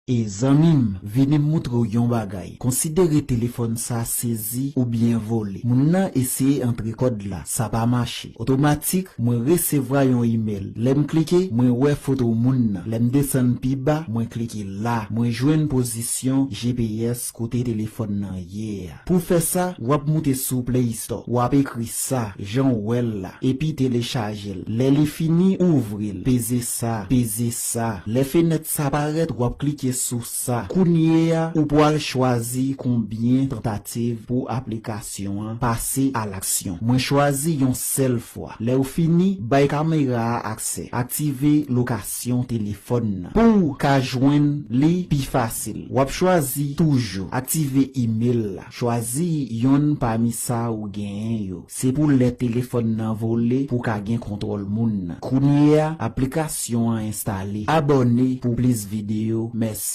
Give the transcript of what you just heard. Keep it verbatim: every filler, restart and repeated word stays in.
E zanmi m, vini m moutre w yon bagay. Konsidere telefòn sa sezi oubyen vòlè. Moun nan eseye antre kòd la, sa pa mache. Otomatik, mwen resevwa yon imèl. Lè m klike, mwen wè foto moun nan. Lè m desann pi ba, mwen klike la. Mwen jwenn pozisyon G P S kote telefòn nan ye a. Pou fè sa, w ap moute sou Play Store. W ap ekri sa, jan w wè l la, epi telechaje l. Lè li fini, ouvri l. Peze sa, peze sa. Lè fenèt sa parèt, w ap klike sou sa. Kounye a, ou pral chwazi konbyen tantativ pou aplikasyon an pase a laksyon. Mwen chwazi yon sèl fwa. Lè w fini, bay kamera a aksè. Aktive lokasyon telefòn nan. Pou w ka jwenn li pi fasil, w ap chwazi toujou. Aktive imèl la. Chwazi yonn pami sa ou genyen yo. Se pou lè telefòn nan vole pou w ka gen kontwòl moun nan. Kounye a, aplikasyon an enstale. Abòne pou plis videyo. Mèsi.